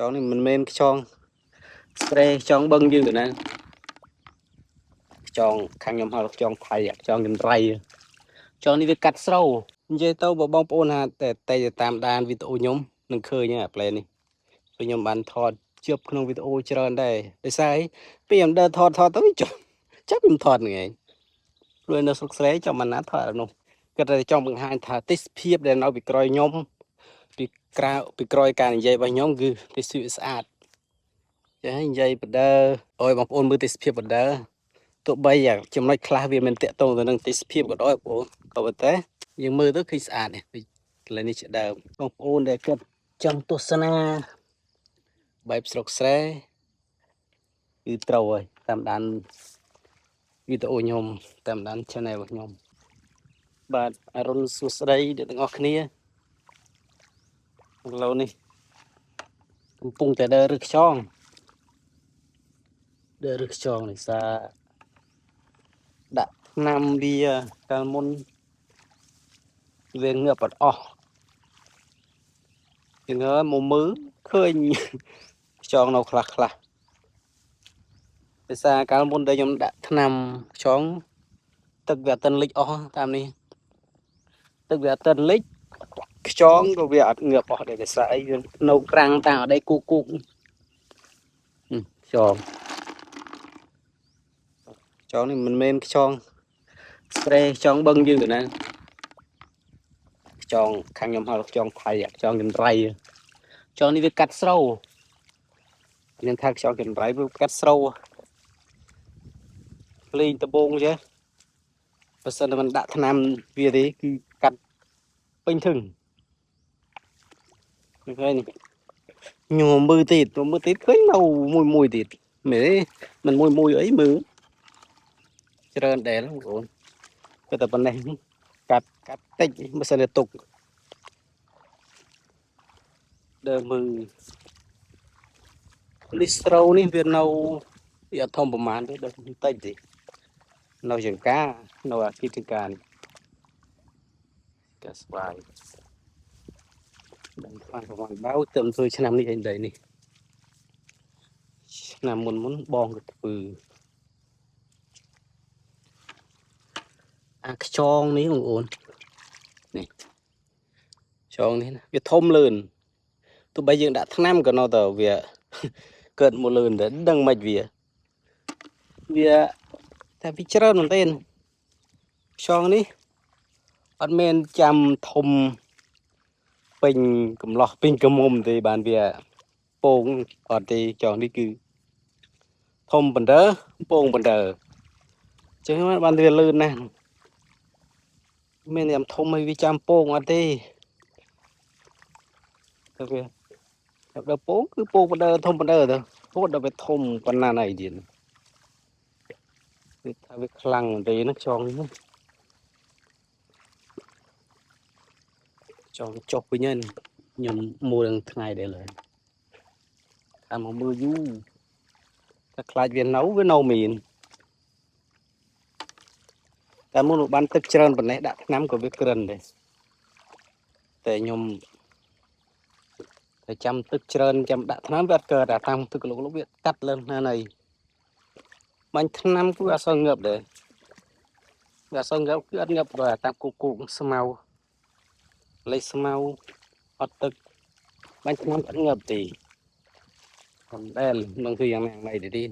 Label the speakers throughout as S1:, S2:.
S1: ចងនេះមិនមែនខ្យងស្រែខ្យងបឹងយើងទេណាខ្យងខាងខ្ញុំហៅខ្យងថៃខ្យងចន្រៃខ្យងនេះវាកាត់ស្រូវនិយាយទៅបើបងប្អូនថាតែតែតាមដានវីដេអូខ្ញុំនឹងឃើញអាផ្លែនេះព្រោះខ្ញុំបានថតជាប់ក្នុងវីដេអូច្រើនដែរដោយសារអីពេលខ្ញុំដើរថតថតទៅចប់ចាប់ខ្ញុំថតហ្នឹងឯងព្រោះនៅស្រុកស្រែចាំមិនណាថតអានោះគាត់តែចង់បង្ហាញថាទេសភាពដែលនៅពីក្រោយខ្ញុំពីក្រៅពីក្រោយការនិយាយរបស់ខ្ញុំគឺទេសភាពស្អាត ចេះនិយាយបដើអើយបងប្អូនមើលទេសភាពបដើទោះបីយ៉ាងចំណុចខ្លះវាមិនតាក់ទងទៅនឹងទេសភាពក៏ដោយបងប្អូនក៏ប៉ុន្តែយើងមើលទៅឃើញស្អាតនេះដូចកន្លែងនេះជាដើមបងប្អូនដែលគាត់ចង់ទស្សនាបែបស្រុកស្រែគឺត្រូវហើយតាមដានវីដេអូខ្ញុំតាមដាន Channel របស់ខ្ញុំបាទអរុណសួស្តីអ្នកទាំងអស់គ្នាឥឡូវនេះកំពុងតែដើររើសខ្យងដើររើសខ្យងនេះសារដាក់ថ្នាំវាកាលមុនវាងើបអត់អស់វាងើបមកមើលឃើញខ្យងនៅខ្លះខ្លះដោយសារកាលមុនដែលខ្ញុំដាក់ថ្នាំខ្យងទឹកវាអត់ទាន់លិចអស់តាមនេះទឹកវាអត់ទាន់លិចខ្យងក៏វាអត់ងើបអស់ដែរដោយសារអីវានៅក្រាំងតាមអដីគូកគូកខ្យងខ្យងនេះមិនមែនខ្យងស្រែខ្យងបឹងយើងទេណាខ្យងខាងខ្ញុំហៅខ្យងថៃខ្យងចន្រៃខ្យងនេះវាកាត់ស្រូវខ្ញុំថាខ្យងចន្រៃវាកាត់ស្រូវភ្លេងដបងចេះបើសិនតែមិនដាក់ថ្នាំវាទេគឺកាត់ពេញធឹងឃើញនេះខ្ញុំមើលទៀតមើលទៀតឃើញនៅមួយមួយទៀតមែនទេមិនមួយមួយអីមើលច្រើនដែរបងប្អូនគឺតែប៉ុណ្ណេះកាត់កាត់តិចបើសិនតែទុកដើមមើលនេះស្រូវនេះវានៅវាអត់ធំប្រហែលទេដល់បន្តិចទេនៅចង្ការនៅអាគីចង្ការនេះកាស្វាយដឹងខ្លាំងប្រហែលបៅទៅធ្វើឆ្នាំនេះអីដីនេះឆ្នាំមុនមុនបងក៏ធ្វើអាខ្យងនេះបងប្អូននេះខ្យងនេះណាវាធំលឿនទោះបីយើងដាក់ថ្នាំក៏នៅតែវាកើតមកលឿនដែរដឹងមិនវាវាតែវាច្រើនមែនទែនខ្យងនេះអត់មានចាំធំពេញកំឡោះពេញកមុំទេបានវាពងអត់ទេខ្យងនេះគឺធំបណ្ដើពងបណ្ដើអញ្ចឹងបានវាលឿនណាស់មានតែធំឲ្យវាចាំពងអត់ទេទៅវាដល់ពងគឺពងបណ្ដើធំបណ្ដើទៅពងដល់វាធំប៉ុណ្ណាណៃទៀតវាថាវាខ្លាំងមែនទេណាខ្យងនេះចង់ចុះវិញហ្នឹងខ្ញុំមួលនឹងថ្ងៃដែរលើតាមមកមើលយូរតែខ្លាចវានៅវានៅមានតែមុនបានទឹកច្រើនប៉ុណ្ណេះដាក់ថ្នាំក៏វាក្រិនដែរតែខ្ញុំតែចាំទឹកច្រើនចាំដាក់ថ្នាំវាអត់កើតអាតាមទឹកលុកលុកវាកាត់លើណាណីបាញ់ថ្នាំគឺអត់សូវងើបដែរវាអត់សូវងើបគឺអត់ងើបបើតាមគូគូស្មៅលេស្មៅអត់ទឹកបាញ់ថ្នាំអត់ងើបទេមិនដែលនឹងគឺយ៉ាងណាណីទេឥ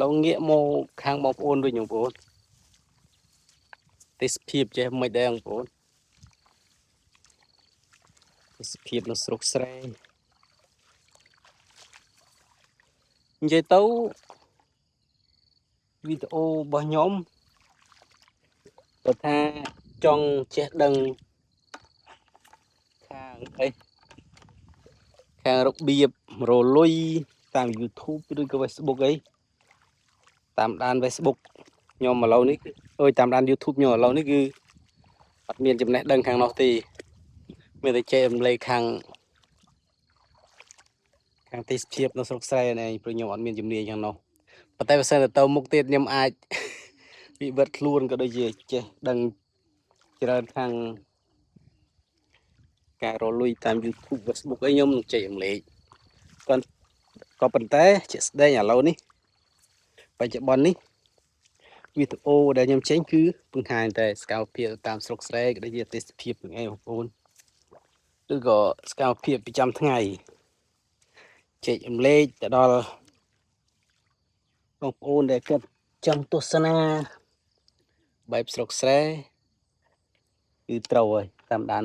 S1: ឡូវងាកមកខាងបងប្អូនវិញបងប្អូនទេសភាពចេះមិនដែរបងប្អូនទេសភាពនៅស្រុកស្រែនិយាយទៅវីដេអូរបស់ខ្ញុំគាត់ថាចង់ចេះដឹងខាងអីខាងរបៀបរលុយតាម YouTube ឬក៏ Facebook អីតាមដាន Facebook ខ្ញុំឥឡូវនេះអើយតាមដាន YouTube ខ្ញុំឥឡូវនេះគឺអត់មានចំណេះដឹងខាងនោះទេមានតែចេះរំលែកខាងទេសភាពនៅស្រុកស្រែនេះព្រោះខ្ញុំអត់មានជំនាញខាងនោះប៉ុន្តែបើសិនទៅមុខទៀតខ្ញុំអាចវិវត្តខ្លួនក៏ដូចជាចេះដឹងច្រើនខាង ការរកលុយតាម YouTube Facebook អីខ្ញុំនឹងចែករំលែកគាត់ក៏ប៉ុន្តែជាក់ស្ដែងឥឡូវនេះបច្ចុប្បន្ននេះវីដេអូដែលខ្ញុំចេញគឺបង្ហាញតែសកម្មភាពតាមស្រុកស្រែក៏ដូចជាទេសភាពហ្នឹងឯងបងប្អូនឬក៏សកម្មភាពប្រចាំថ្ងៃចែករំលែកទៅដល់បងប្អូនដែលគាត់ចង់ទស្សនាបែបស្រុកស្រែគឺត្រូវហើយតាមដាន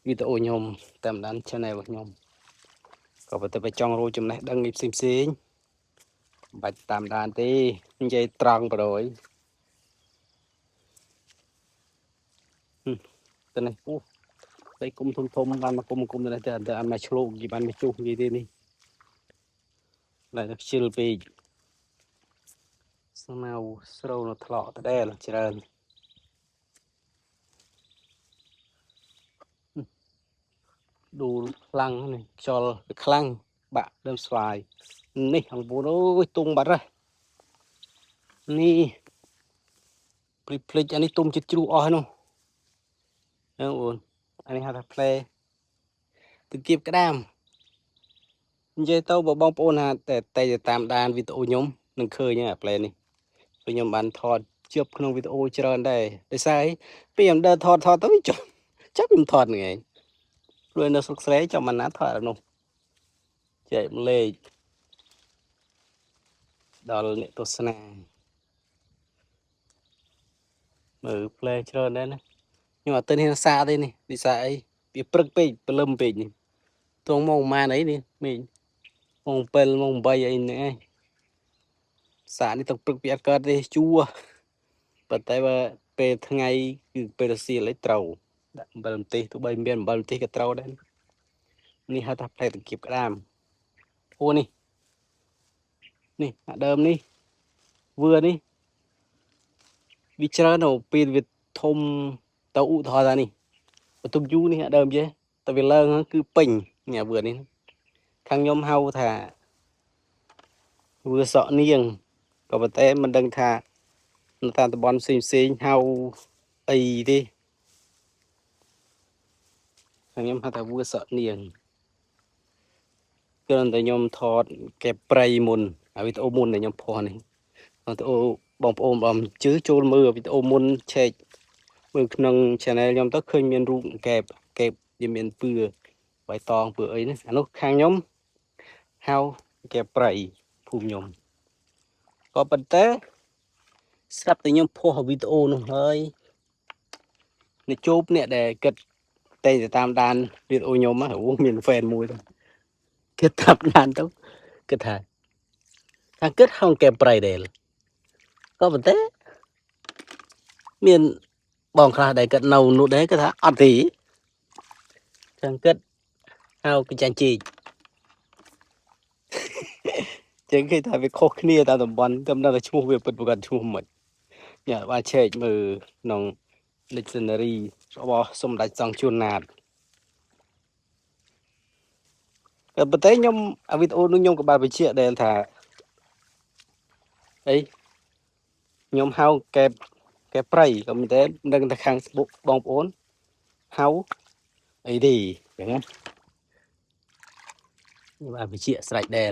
S1: វីដេអូខ្ញុំតាមដាន channel របស់ខ្ញុំក៏ប៉ុន្តែបើចង់រកចំណេះដឹងឯផ្សេងផ្សេងមិនបាច់តាមដានទេនិយាយត្រង់ប្រយទៅនេះអូតែគុំធំធំបានមកគុំគុំទៅនេះតែអត់មកឆ្លូកគេបានមកជុះនិយាយទេនេះឡើយទៅខ្ជិលពេកស្មៅស្រូវនៅថ្លក់ដដែលច្រើនដួលខ្លាំងនេះខ្យល់វាខ្លាំងបាក់ដើមស្វាយនេះអង្គពូនអូយទុំបាត់ហើយនេះព្រិចភ្លេចអានេះទុំចិត្តជ្រុះអស់ហើយនោះហ្នឹងបងអានេះហៅថាផ្លែទង្គៀបក្តាមនិយាយទៅបើបងប្អូនថាតែតាមដានវីដេអូខ្ញុំនឹងឃើញអាផ្លែនេះព្រោះខ្ញុំបានថតជាប់ក្នុងវីដេអូច្រើនដែរដោយសារអីពេលខ្ញុំដើរថតទៅវាចប់ចាប់ខ្ញុំថតហ្នឹងឯងព្រោះនៅស្រុកស្រែចាំមិនណាថតអានោះចែកម្លែកដល់អ្នកទស្សនាមើលផ្លែច្រើនដែរណាខ្ញុំអត់ទៅនេះសាទេនេះពិសាអីវាព្រឹកពេកព្រលឹមពេកនេះតងមកប្រហែលអីនេះមីងម៉ោង7ម៉ោង8អីនេះឯងសានេះទៅព្រឹកពីអត់កើតទេជួប៉ុន្តែបើពេលថ្ងៃគឺពេលរសៀលឯងត្រូវដាក់អំបិលម្ទេសទោះបីមានអំបិលម្ទេសក៏ត្រូវដែរនេះហៅថាផ្លែតង្គៀបក្តាមអូនេះនេះអាដើមនេះវឿនេះវាច្រើនទៅពេលវាធំទៅឧទាហរណ៍ថានេះបន្ទប់យូរនេះអាដើមចេះតែវាឡើងហ្នឹងគឺពេញនេះអាវឿនេះខាងខ្ញុំហៅថាវឿសក់នាងក៏ប៉ុន្តែមិនដឹងថានៅតាមតំបន់ផ្សេងផ្សេងហៅអីទេខាងខ្ញុំហៅថាវឿសក់នាងគ្រាន់តែខ្ញុំថតកែប្រៃមុនអាវីដេអូមុនដែលខ្ញុំផុសនេះវីដេអូបងប្អូនបើមិនជឿចូលមើលវីដេអូមុនឆែកមើលក្នុង channel ខ្ញុំទៅឃើញមានរូបកែបកែបវាមានពឿបៃតងពឿអីនេះអានោះខាងខ្ញុំហៅកែប្រៃភូមិខ្ញុំក៏ប៉ុន្តែស្រាប់តែខ្ញុំផុសវីដេអូនោះហើយនៅជួបអ្នកដែលគិតតែតាមដានវីដេអូខ្ញុំអូមាន fan មួយទៅគិតតាមដានទៅគិតថាខាងគិតហៅកែប្រៃដែរក៏ប៉ុន្តែមានបងខ្លះដែលគិតនៅនោះដែរគាត់ថាអត់ទេខាងគិតហៅកញ្ចាញ់ជីកចឹងគេថាវាខុសគ្នាតាមតំបន់តែមិនដឹងថាឈ្មោះវាពិតប្រាកដឈ្មោះមិនញ៉ាបានឆែកមើលក្នុង dictionary របស់សម្ដេចសង្ឃជួនណាតតែប៉ុន្តែខ្ញុំអាវីដេអូនោះខ្ញុំក៏បានបញ្ជាក់ដែរថាអីខ្ញុំហៅកែបកែប្រៃក៏មិនតែមិនដឹងថាខាងបងប្អូនហៅអីទេចឹងណាខ្ញុំបានបញ្ជាក់ស្រេចដែរ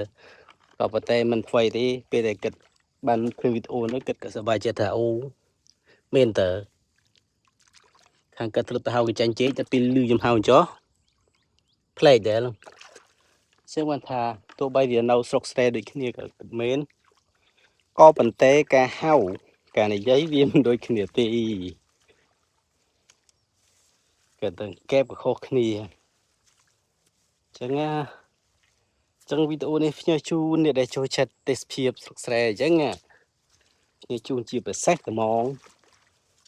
S1: ក៏ប៉ុន្តែមិនថ្មីទេពេលដែលគិតបានឃើញវីដេអូនោះគិតក៏សប្បាយចិត្តថាអូមែនតើខាងគិតធ្លាប់ទៅហៅកញ្ចាញ់ជែកតែពេលលឺខ្ញុំហៅចោះប្លែកដែរចឹងបានថាទោះបីវានៅស្រុកស្រែដូចគ្នាក៏ពិតមែនក៏ប៉ុន្តែការហៅការនិយាយវាមិនដូចគ្នាទេក៏ទៅកែបក៏ខុសគ្នាចឹងណាចឹងវីដេអូនេះផ្ញើជូនអ្នកដែលចូលចិត្តទេសភាពស្រុកស្រែអញ្ចឹងផ្ញើជូនជាពិសេសត្មង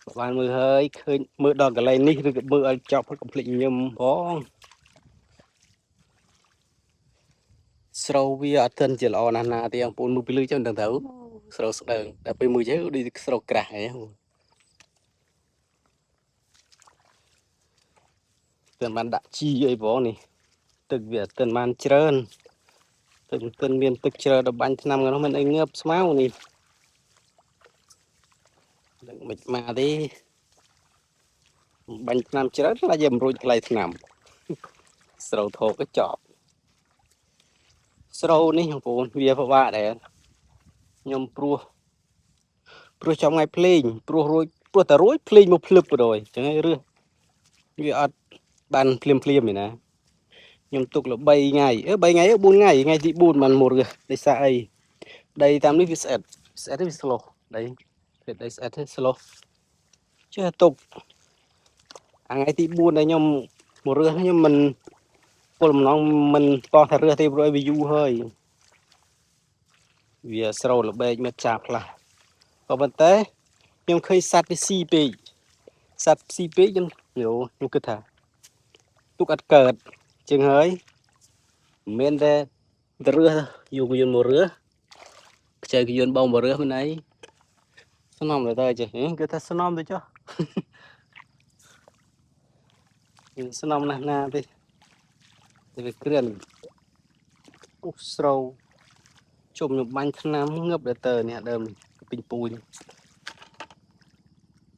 S1: បើបានមើលហើយឃើញមើលដល់កន្លែងនេះឬក៏មើលឲ្យចប់កុំភ្លេចញឹមផងស្រូវវាអត់ទាន់ជាល្អណាស់ណាទេបងប្អូនមើលពីលើចឹងមិនដឹងទៅស្រូវស្ដើងតែពេលមើលចេះដូចស្រូវក្រាស់ហ៎ទាន់បានដាក់ជីអីផងនេះទឹកវាអត់ទាន់បានច្រើនទឹកមិនទាន់មានទឹកច្រើនដល់បាញ់ថ្នាំនោះមិនអីងើបស្មៅនេះដឹងមិនមកទេ បាញ់ថ្នាំច្រើនខ្លាចយើងមិនរួចថ្លៃថ្នាំស្រូវថោកក៏ចប់ស្រូវនេះបងប្អូនវាពិបាកដែរខ្ញុំព្រោះចំថ្ងៃភ្លេងព្រោះរួចព្រោះតែរួចភ្លេងមកភ្លឹបទៅហើយអញ្ចឹងឯងរើសវាអត់បានភ្លាមភ្លាមទេណាខ្ញុំទុកល3ថ្ងៃ3ថ្ងៃ4ថ្ងៃថ្ងៃទី4បានមករើសដោយសារអីដីតាមនេះវាស្អិតស្អិតវាស្លុះដីដីស្អិតស្លុះចេះទុកថ្ងៃទី4ដែលខ្ញុំមករើសខ្ញុំមិនពលម្ដងមិនតោះថារើសទេព្រោះវាយូរហើយវាស្រូវល្បែកមកចាខ្លះក៏ប៉ុន្តែខ្ញុំឃើញសត្វវាស៊ីពេកសត្វស៊ីពេកខ្ញុំខ្ញុំគិតថាទុកអត់កើតជាងហើយមិនមែនតែរើសយកយន្តមករើសខ្ចីយន្តបងមករើសមិនអីស្នំទៅចេះគឺថាស្នំទៅចុះស្នំណាស់ណាទេតែវាគ្រឿនអូស្រូវជុំខ្ញុំបាញ់ថ្នាំងឹបដល់ទៅនេះដើមពេញពូជ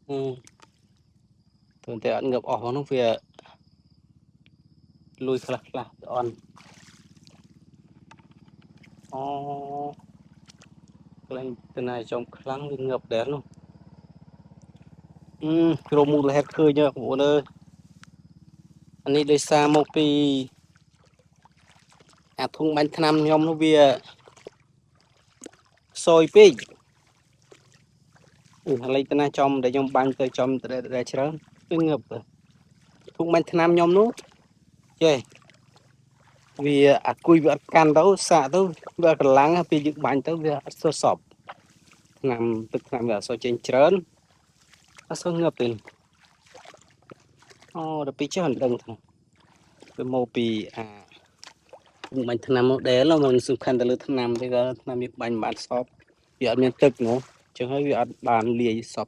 S1: អឺតែអត់ងឹបអស់នោះវាលួយខ្លះខ្លះអន់អូក្លែងទៅណាចំខ្លាំងវាងឹបដែរនោះក្រុមមូលហេតុឃើញបងប្អូនអើយអានេះដោយសារមកពីអាធុងបាញ់ថ្នាំខ្ញុំនោះវាខ្សោយពេកឥឡូវទៅណាចំដែលខ្ញុំបាញ់ទៅចំតែច្រើនគឺងឹបធុងបាញ់ថ្នាំខ្ញុំនោះចេះវាអាគុយវាអត់កាន់ទៅសាកទៅវាកម្លាំងពេលយើងបាញ់ទៅវាអត់សូវសពថ្នាំទឹកថ្នាំវាអត់សូវចេញច្រើនអត់សូវងឹបទេអូដល់ពេលចេះមិនដឹងថាវាមកពីអាបាញ់ថ្នាំមកដែលมันសំខាន់ទៅលើថ្នាំទេក៏ថ្នាំវាបាញ់មិនបានសពវាអត់មានទឹកនោះអញ្ចឹងហើយវាអត់បានលាយសព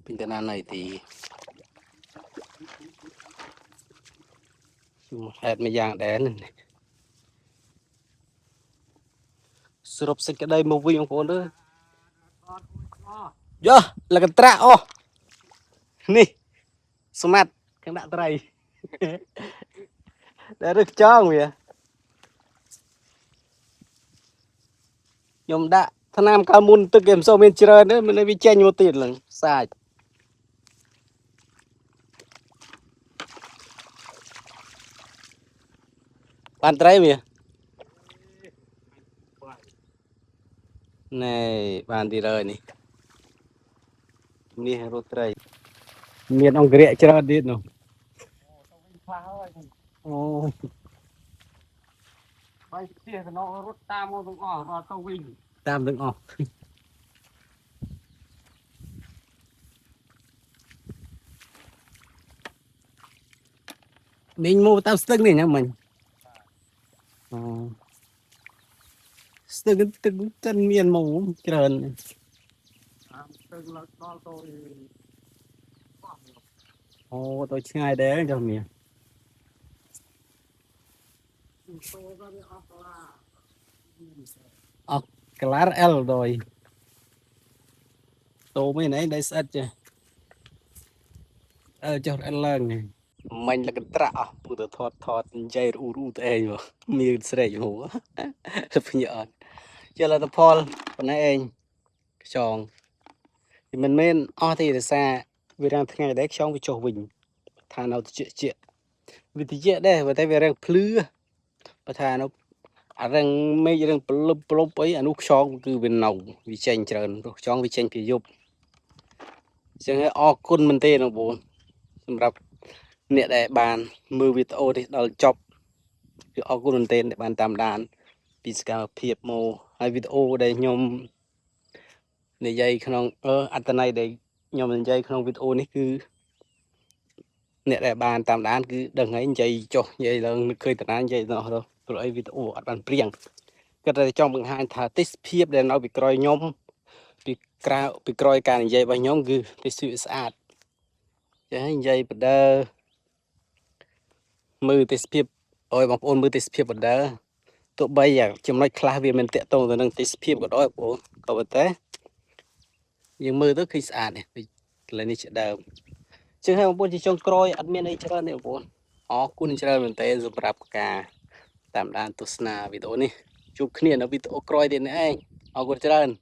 S1: ពីតាណាណៃទីហេតុមួយយ៉ាងដែរសរុបសេចក្តីមកវិញបងប្អូនអើយយោលកត្រាក់អូនេះស្មាត់ខាងដាក់ត្រីដែលរឹកចងវាខ្ញុំដាក់ថ្នាំកាលមុនទឹកគេមិនសូវមានច្រើនទេមិនវាចេញមកទៀតឡើងសាច់បានត្រីវាណែបានទៀតហើយនេះនេះរត់ត្រីមានអង្គរៈច្រើនទៀតនោះអូ
S2: បាយផ្ទះកណោរត់តាមមកទាំងអស់ដល់ទៅវិញ
S1: តាមទាំងអស់នេះមកតាមស្ទឹងនេះញ៉ាំមិញអូស្ទឹងទឹកចិនមានមកច្រើន
S2: តាមស្ទឹងឡើងដល់ទៅ
S1: អូទៅឆ្ងាយដែរចុះមានអស់កាឡាអែលដោយតោមិនអីដែលស្អិតចេះអើចុះអែលឡើងមិញលកត្រាក់អស់ពូទៅថតថតនិយាយរូរូទៅឯងមកមានស្រែកហូទៅភ្ញាក់អត់ជាលទ្ធផលប៉ុណ្ណេះឯងខ្យងវាមិនមែនអស់ទេដោយសារវារាំងថ្ងៃដែរខ្យងវាចុះវិញថានៅតិចជាវាតិចដែរបើតែវារាំងភ្លឺបើថានៅអារឹងមេឃរឹងប្រលប់ប្រលប់អីអានោះខ្យងគឺវានៅវាចេញច្រើនព្រោះខ្យងវាចេញពីយប់អញ្ចឹងហើយអរគុណមែនទេបងប្អូនសម្រាប់អ្នកដែលបានមើលវីដេអូនេះដល់ចប់គឺអរគុណមែនទេដែលបានតាមដានពីសកម្មភាពមកហើយវីដេអូដែលខ្ញុំនិយាយក្នុងអត្ថន័យដែលខ្ញុំនិយាយក្នុងវីដេអូនេះគឺអ្នកដែលបានតាមដានគឺដឹងហើយនិយាយចុះនិយាយឡើងឃើញតាណានិយាយដល់ទៅព្រោះអីវីដេអូអត់បានព្រៀងគាត់តែចង់បង្ហាញថាទេសភាពដែលនៅពីក្រោយខ្ញុំពីក្រៅពីក្រោយការនិយាយរបស់ខ្ញុំគឺទេសភាពស្អាតចឹងហើយនិយាយបដើមើលទេសភាពឲ្យបងប្អូនមើលទេសភាពបដើទោះបីចំណុចខ្លះវាមិនតាក់ទងទៅនឹងទេសភាពក៏ដោយបងប្អូនក៏ប៉ុន្តែយើងមើលទៅឃើញស្អាតនេះកន្លែងនេះជាដើម ជាងហើយបងប្អូនជាចុងក្រោយអត់មានអីច្រើនទេបងប្អូនអរគុណច្រើនមែនទែនសម្រាប់ការតាមដានទស្សនាវីដេអូនេះជួបគ្នានៅវីដេអូក្រោយទៀតនេះឯងអរគុណច្រើន។